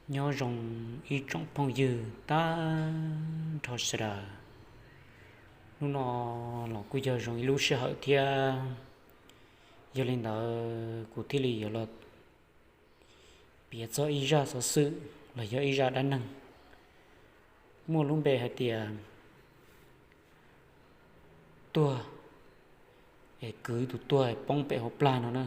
Nyob zoo ib tsoom phooj ywg tag nrho sawv daws. Hnub no los kuj yog zoo ib lub sij hawm thiab, yog li ntawd kuv thiaj li yuav los piav txog ib zaj xov xwm los yog ib zaj dab neeg muaj lub npe hais tias tuag es kwv tus tuag poob pem hauv plag no na.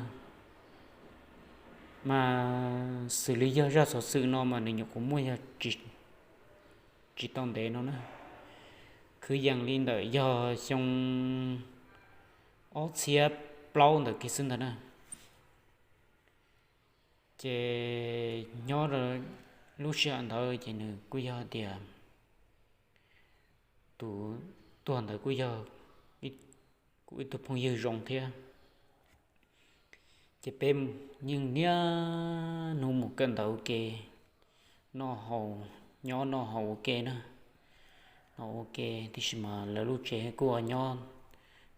Mas xws li yog zaj xov xwm no mas nws nyuam qhuav muaj yog tsis tau ntev no na, kwv yees li ntawm yog xyoo ob txhiab plaub ntawd kiag xwb ntag na. Ces nyob lub sij hawm ntawd ces nws kuj yog tias tus tuag ntawd kuj yog kuv ib tug phooj ywg zoo thiab. Ces peb yeej niaj hnub mus kawm ntawv ua ke, noj haus, nyob noj haus ua ke na, noj ua ke, tiam sis mas lawv lub tsev kuj nyob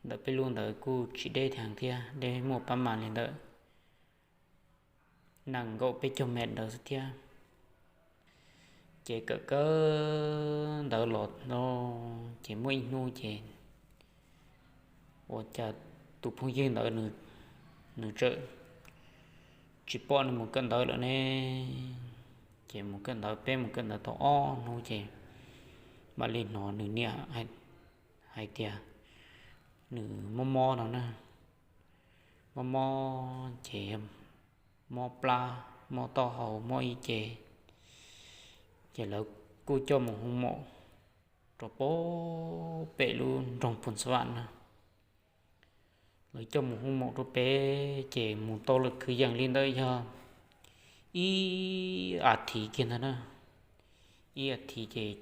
ntawm peb lub ntawd kuj tsis deb heev thiab, deb muaj pab mas li ntawm nees nkaum peb caug mev ntawd xwb thiab. Ces kawm kawm ntawv los no, ces muaj ib hnub ces ua cas tus phooj ywg ntawd nws txawm tsis pom nws mus kawm ntawv lawm ne. Ces mus kawm ntawv, peb mus kawm ntawv tau ob hnub ces mam li hnov nws niam hais tias nws mob mob no na, mob mob ces mob plab, mob taub hau, mob ib ce. Ces lawv kuj coj mus hu mom rau pem lub nroog Phoos Xas Vam na. Lawv coj mus hu mom rau pem ces mus tau lawm kwv yees li ntawd yog ib as thiv kiag ntag na. Ib as thiv ces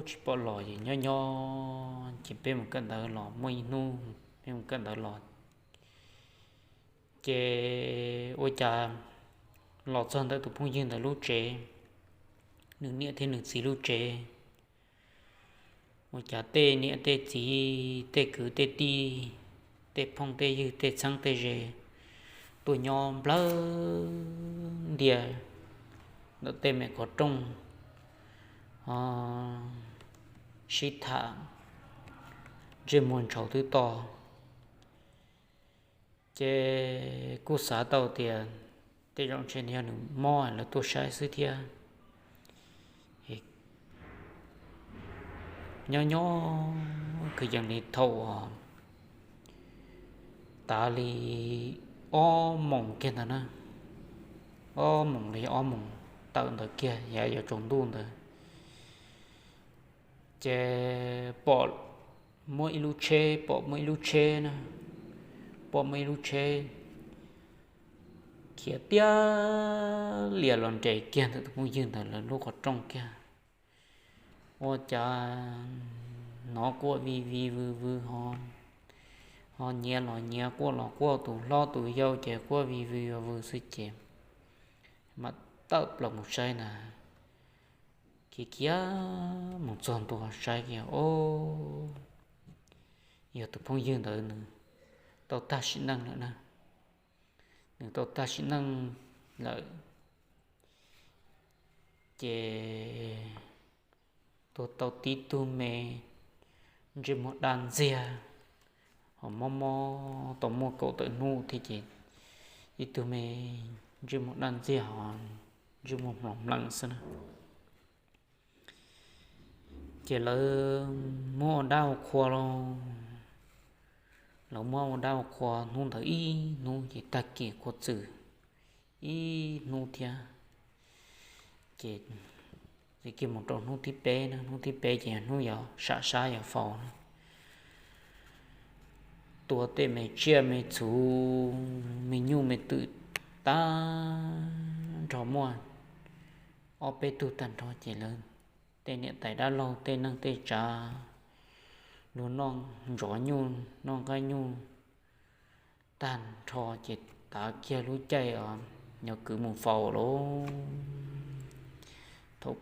tsis pom los ces nyob nyob ces peb mus kawm ntawv los muaj ib hnub peb mus kawm ntawv los ces ua cas los txog ntawm tus phooj ywg ntawd lub tsev, nws niam thiab nws txiv lub tsev, ua cas tej niam tej txiv, tej kwv tej tij, tej phooj tej ywg, tej txheeb tej ze tuaj nyob nplawg ntias ntawm tej me qhov rooj, sib tham, ntsej muag ntshaus twb to. Ces kuj xav tau tias tej zaum ntshe yog nws mob lawv tuaj saib xwb thiab. Nyob nyob kwv yees li thaum uas tav li ob moos kiag ntawd na, ob moos los yog ob moos tawm ntawd kiag yav yuav tsaus ntuj ntawd, ces pom muaj ib lub tsheb, pom muaj ib lub tsheb na, pom muaj ib lub tsheb khiav tiag lias los nres kiag ntawm tus phooj ywg ntawd lawv lub qhov rooj kiag. Ua cas hnov quaj vij vij vwg vwg ho, ho nyiav los nyiav, quaj los quaj, tus hlob tus yau ces quaj vij vwg vwg xwb ces mam tawm plaws mus saib na. Khiav khiav mus txog ntua saib kiag, o, yog tus phooj ywg ntawd nws tau tag sim neej lawm na. Nws tau tag sim neej lawm ces tuag tau tib tug me ntsej muag daj ntxiag, ho mob mob tau muaj kaum tawm hnub thiab ces ib tug me ntsej muag daj ntxiag ho ntsej muag hmlob hmlees xwb na. Ces lawv muab ua dab ua qhua los, lawv muab ua dab ua qhua hnub ntawd ib hnub ces tag kis qhua txwm ib hnub thiab. Ces txij kiag mus rau hnub thib peb na, hnub thib peb ces yog hnub yuav sam sab yuav faus na. Tua tej me tsiaj me txhu, me nyuj me twm tag nrho, muaj ob peb tug tag nrho ces lawv tej niam tais dab laug tej neej tej tsav luag noj ntsov nyuj noj nqaij nyuj tag nrho ces tav kiag lub caij os, nyob kwv mus faus lauj. Thaum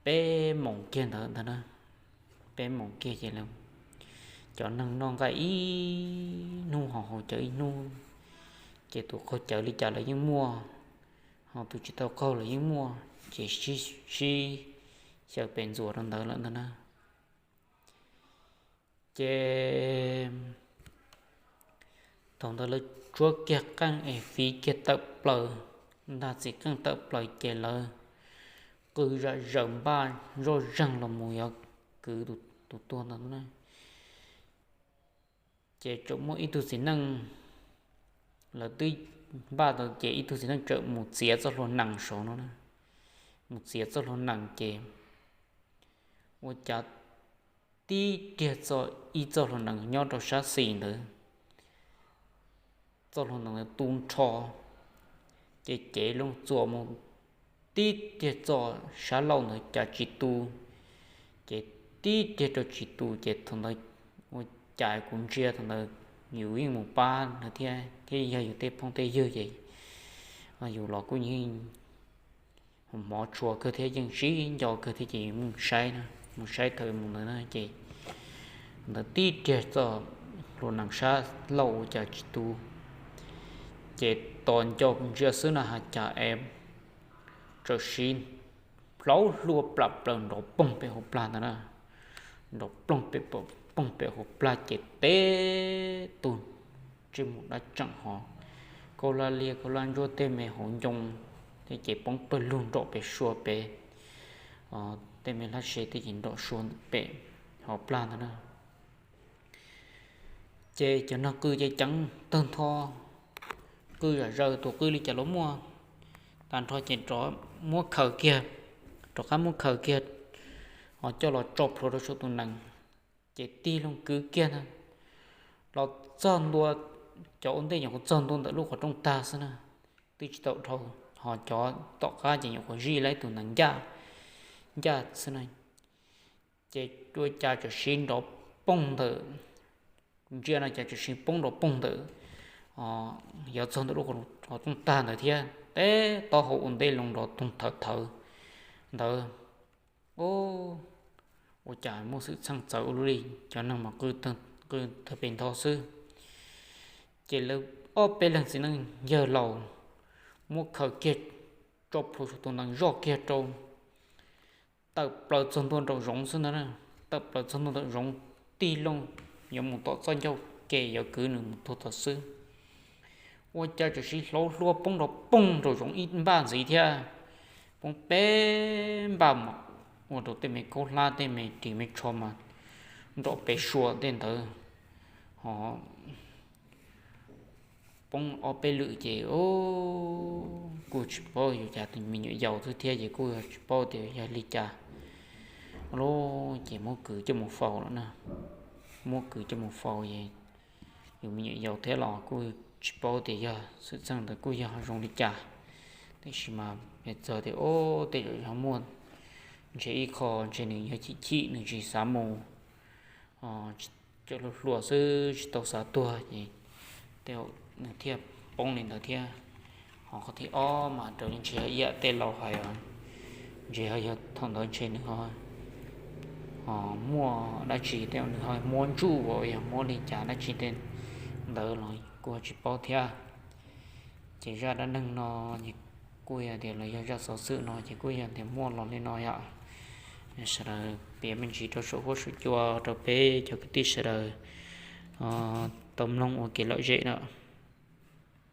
peb moos kiag ntawd ntag na, peb moos kiag ces cov neeg noj nqaij ib hnub ho haus cawv ib hnub, ces tus qaug cawv li cas lawv yeej muaj, Ho tus tsis tau qaug los yeej muaj, ces sib xyaw pes ntxuas rau ntawd lawm ntag na. Ces thaum ntawd lawv tsuab kiag qeej es fiv kiag tawm plaws, ntag txiv qeej tawm plaws ces lawv qw zom zaws npaj zoj zeeg los mus yuav kwv tus tuag ntawd na. Ces tseem muaj ib tug txiv neej, lawv twb npaj tau ces ib tug txiv neej tseem mus txiav txoj hlua nees saud no, mus txiav txoj hlua nees ces ua cas tib riag txoj, ib txoj hlua nees nyob rau sab xis ntawd, txoj hlua nees ntawd tu nrho, ces cev loo txuas mus tib riag txoj sab laug ntawd cas tsis tu, ces tib riag rau tsis tu ces thaum ntawd ua cas kuv ntsia thaum ntawd yus yeej mus pab nws thiab, thiab yog yus tej phooj tej ywg ces yus los kuj yeej hmov tshua kawg thiab yeej sib nco kawg thiab ces mus saib na, mus saib thaum mus ntawd na ces ntawd tib riag txoj hlua nees sab laug ua cas tsis tu, ces tos nco ntsia xwb na has cas es txawm siv hlauv hlua plam plaws nrov poog pem hauv plag ntawd na, nrov poog pem hauv plag ces teb tus ntsej muag dab tseem hov, khaub hlab liab khaub hlab ntsuab tej me hauv ncoo, tej ces poob pawg lug nrom pem sua pem, tej me hlab se tej ces nrom sua pem hauv plag ntawd na. Ces cov no qw ces ceev tawg ntho, qw zom zaws tus qw li cas los muaj, tag nrho ces rov muab khaws kiag, rov qab muab khaws kiag, ho coj los tso plhuav rau saum tus nees, ces tig loo kwv kiag ntag, los txog ntua, cov ua ntej nyuam qhuav txog ntua ntawm lub qhov rooj tag xwb na, twb tsis tau dhau, ho cov tom qab ces nyuam qhuav zij laib tus nees ncaj, ncaj xwb na, ces ua cas txawm siv nrov poog ntawm, ntsia no cas txawm siv poob nrov poog ntawm, yuav txog ntawm lub qhov rooj tag ntawd thiab, teb taub hau ua ntej loo nrov toog thawv thawv ntawd. Ua cas muaj xwm txheej txawv ua luaj li, cov neeg mas qw tawg pes ntho xwb. Ces lawv ob peb leeg txiv neej yawg laus muab khaws kiag, tso plhuav saum tus nees zoj kiag rau, tawm plaws txog ntua nraum zoov xwb ntag na, tawm plaws txog ntua nraum zoov, tig loo yuav mus tom txoj ncauj ke yuav kwv nws mus tuag tom xwb. Ua cas txawm siv hlauv hlua poob nrov poog nraum zoov ib npaj ntxiv thiab, poob peb npaj mas ua rau tej me khaub hlab tej me ris me tsho mas nrom pem sua tej ntawd, ho poob ob peb lwm ces kuj tsis paub yus cas, me nyuam yaus xwb thiab ces kuj tsis paub tias yog li cas. Los ces muab kwv coj mus faus lawm na, muab kwv coj mus faus es yus me nyuam yaus thiab los kuj tsis paub tias yog xwm txheej ntawd kuj yog zoo li cas. Tiam sis mas txog tias o, tej zaum yog muaj ntshe ib qho ntshe nws yog chim chim nws tsis xav mus, cov hluas hluas xwb tsis tau xav tuag ces tej zaum nws thiaj poob li ntawd thiab. Ho qhov thib ob mas raws li ntshe yam tej laus hais os, ntshe ho yog thaum ntawd ntshe nws ho muaj dab tsi tej zaum nws ho muab ntsuj uas yog muab li cas dab tsi tej ntawd los kuj tsis paub thiab. Ces zaj dab neeg no kuj yog tias los yog zaj xov xwm no ces kuj yog tias muaj los li no yom. Sawv daws piav me ntsis rau saum huab saum cua rau peb cov kwv tij sawv daws tau mloog ua kev lom zem na.